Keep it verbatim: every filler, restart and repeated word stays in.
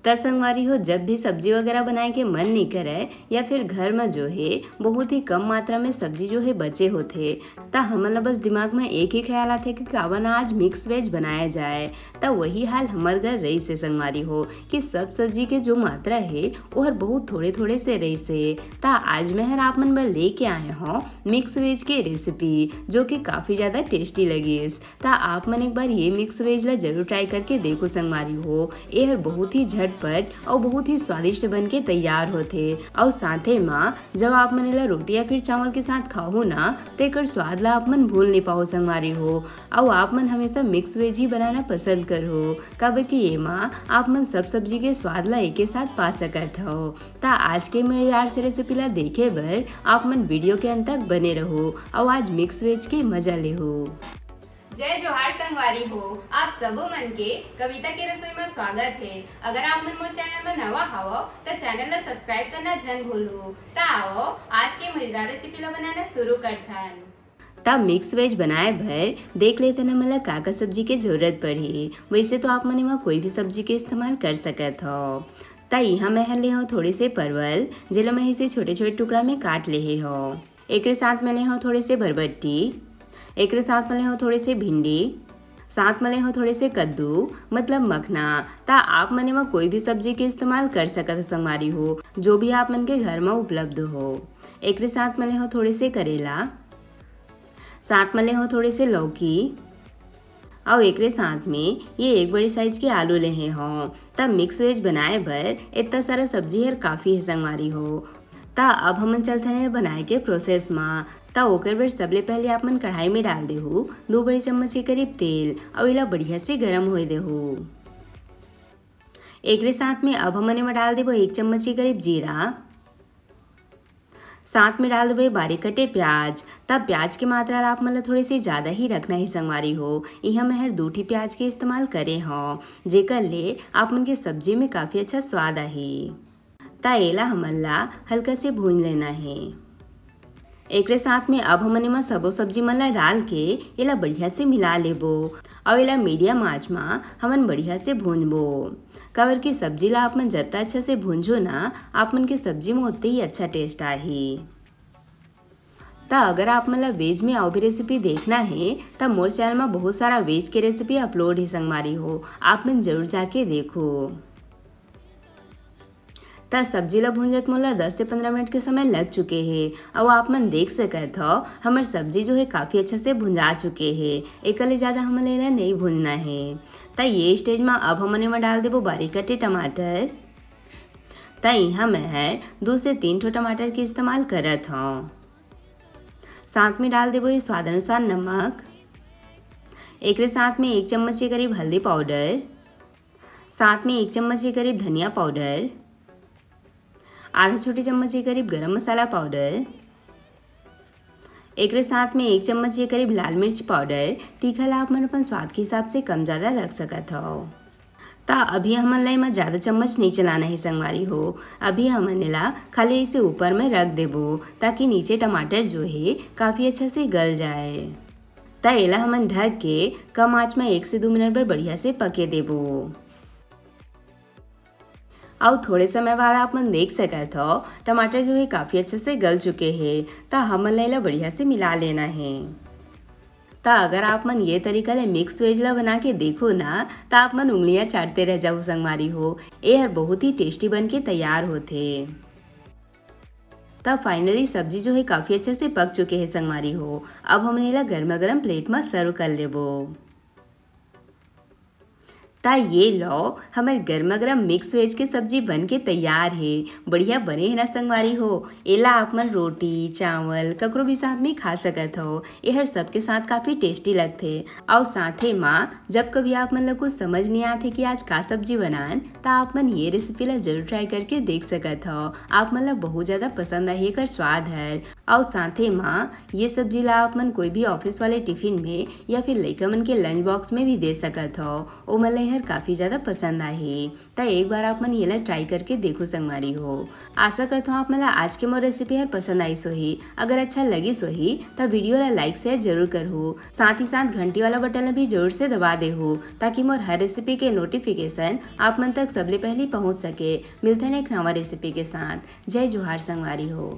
त संगवारी हो, जब भी सब्जी वगैरह बनाए के मन नइ करय या फिर घर म जो हे बहुत ही कम मात्रा में सब्जी जो हे बचे होथे, त हमन ला बस दिमाग में एक ही ख्याल आथे कि काबर ना आज मिक्स वेज बनाया जाए। त वही हाल हमर घर रहिस हे संगवारी हो, कि सब सब्जी के जो मात्रा हे ओहर बहुत थोड़े थोड़े से रहिस हे। त आज मैं हर आप मन बर लेके आए हौं मिक्स वेज के रेसिपी, जो कि काफी ज्यादा टेस्टी लगिस। त आप मन एक बार ये मिक्स वेज ला जरूर ट्राई करके देखो संगवारी हो, एहर बहुत ही झटपट अउ बहुत ही स्वादिष्ट बन के तैयार होथे। अउ साथे म जब आप मन एला रोटी या फिर चावल के साथ खाहू ना, त एकर स्वाद ला आप मन भूल नइ पाहू संगवारी हो। अउ आप मन हमेशा मिक्स वेज ही बनाना पसंद करहू, काबर कि एमा आप मन सब सब्जी के स्वाद ला एके साथ पा सकत हव। त आज के मजेदार से रेसिपी ला देखे बर आप मन वीडियो के अंत तक बने रहू अउ आज मिक्स वेज के मजा लेहू। जय जोहार संगवारी हो, आप सबो मन के कविता के रसोई में स्वागत हे। अगर आप मन मोर चैनल में नवा हवव, त चैनल ला सब्सक्राइब करना झन भूलहू। त आवव, आज के मजेदार रेसिपी ला बनाना शुरू करथन। त मिक्स वेज बनाए बर देख लेथन हमन ला का का सब्जी के जरूरत पड़ही। वैसे तो आप मन एमा कोई भी सब्जी के इस्तेमाल कर सकत हव। त इहाँ मैं हर ले हव थोड़े से परवल, जेला मैं इसे छोटे-छोटे टुकड़ा में काट लेहे हव। एकरे साथ मैं ले हव थोड़े से बरबट्टी, एकरे साथ मैं ले हव थोड़े से भिंडी, साथ में ले हव थोड़े से कद्दू, मतलब मखना। त आप मन एमा कोई भी सब्जी के इस्तेमाल कर सकत हव संगवारी हो, जो भी आप मन के घर में उपलब्ध हो। एकरे साथ में ले हव थोड़े से करेला, साथ में ले हव थोड़े से लौकी, अउ एकरे साथ में ये एक बड़ी साइज के आलू लेहे हव। त मिक्स वेज बनाए बर इतना सारा सब्जी हर काफी हे संगवारी हो। त अब हमन चलथन ये बनाए के प्रोसेस म। त ओकर बर सबले पहले आप मन कढ़ाई में डाल देहू दो बड़ी चम्मच के करीब तेल, अउ एला बढ़िया से गरम होए देहू। एकरे साथ में अब हमन एमा डाल देबो एक चम्मच के करीब जीरा, साथ में डाल देबो ये बारीक कटे प्याज। त प्याज के मात्रा ला आप मन ला थोड़े से ज्यादा ही रखना हे संगवारी हो। इहाँ मैं हर दू ठी प्याज के इस्तेमाल करे हव, जेकर ले आप मन के सब्जी में काफी अच्छा स्वाद आही। त एला हमन ला हल्का से भून लेना हे। एकरे साथ में अब हमन एमा सबो सब्जी मन ला डाल के एला बढ़िया से मिला लेबो, अउ एला मीडियम आंच म हमन बढ़िया से भूनबो, काबर कि सब्जी ला आप मन जतका अच्छा से भूंजो ना, आप मन के सब्जी में ओतने ही अच्छा टेस्ट आही। त अगर आप मन ला वेज में अउ भी रेसिपी देखना हे, त मोर चैनल में बहुत सारा वेज के रेसिपी अपलोड हे संगवारी हो, आप मन जरूर जाके देखो। त सब्जी ला भूंजत मोला दस से पंद्रह मिनट के समय लग चुके हे। अउ आप मन देख सकत हव, हमर सब्जी जो हे काफी अच्छा से भुंजा चुके हे। एकर ले ज्यादा हमन ला एला नइ भूंजना हे। त ये स्टेज म अब हमन एमा डाल देबो बारीक कटे टमाटर। त इहाँ मैं हर दू से तीन ठो टमाटर के इस्तेमाल करत हव। साथ में डाल देबो ये स्वाद अनुसार नमक। एकरे साथ में एक चम्मच के करीब हल्दी पाउडर, साथ में एक चम्मच के करीब धनिया पाउडर, आधा छोटी चम्मच के करीब गरम मसाला पाउडर, एकरे साथ में एक चम्मच के करीब लाल मिर्च पाउडर। तीखा ला आप मन अपन स्वाद के हिसाब से कम ज्यादा रख सकत हव। त अभी हमन ला एमा ज्यादा चम्मच नइ चलाना हे संगवारी हो, अभी हमन एला खाली इसे ऊपर में रख देबो, ताकि नीचे टमाटर जो हे काफी अच्छा से गल जाए। त एला हमन ढक के कम आंच में एक से दो मिनट बर बढ़िया से पके देबो। अउ थोड़े समय बाद आप मन देख सकत हव, टमाटर जो हे काफी अच्छे से गल चुके हे। त हमन ला एला बढ़िया से मिला लेना हे। त अगर आप मन ये तरीका ले मिक्स वेज ला बना के देखो ना, त आप मन उंगलियां चाटते रह जाओ संगवारी हो, ए हर बहुत ही टेस्टी बन के तैयार होथे। त फाइनली सब्जी जो हे काफी अच्छे से पक चुके हे संगवारी हो। अब हमन एला गर्मा गर्म प्लेट म सर्व कर लेबो। त ये लो, हमर गर्मा गर्म मिक्स वेज के सब्जी बन के तैयार हे। बढ़िया बने हे ना संगवारी हो? एला आप मन रोटी, चावल, ककरो भी साथ में खा सकत हो। एहर सबके साथ काफी टेस्टी लगथे। अउ साथे मा जब कभी आप मन ला कुछ समझ नइ आथे कि आज का सब्जी बनान, त आप मन ये रेसिपी ला जरूर ट्राई करके देख सकत हो। आप मन ला बहुत ज्यादा पसंद आही एकर स्वाद हर। अउ साथे मा ये सब्जी ला आप मन कोई भी ऑफिस वाले टिफिन में या फिर लइका मन के लंच बॉक्स में भी दे सकत हो। ओमन ला हर काफी ज्यादा पसंद आही। त एक बार आप मन येला ट्राई करके देखो संगवारी हो। आशा करत हूँ आप मन ला आज के मोर रेसिपी हर पसंद आइस होही। अगर अच्छा लगिस होही त वीडियो ला लाइक शेयर जरूर करहू, साथ ही साथ घंटी वाला बटन ला भी जोर से दबा देहू, ताकि मोर हर रेसिपी के नोटिफिकेशन आप मन तक सबले पहली पहुंच सके। मिलते हैं एक नवा रेसिपी के साथ। जय जोहार संगवारी हो।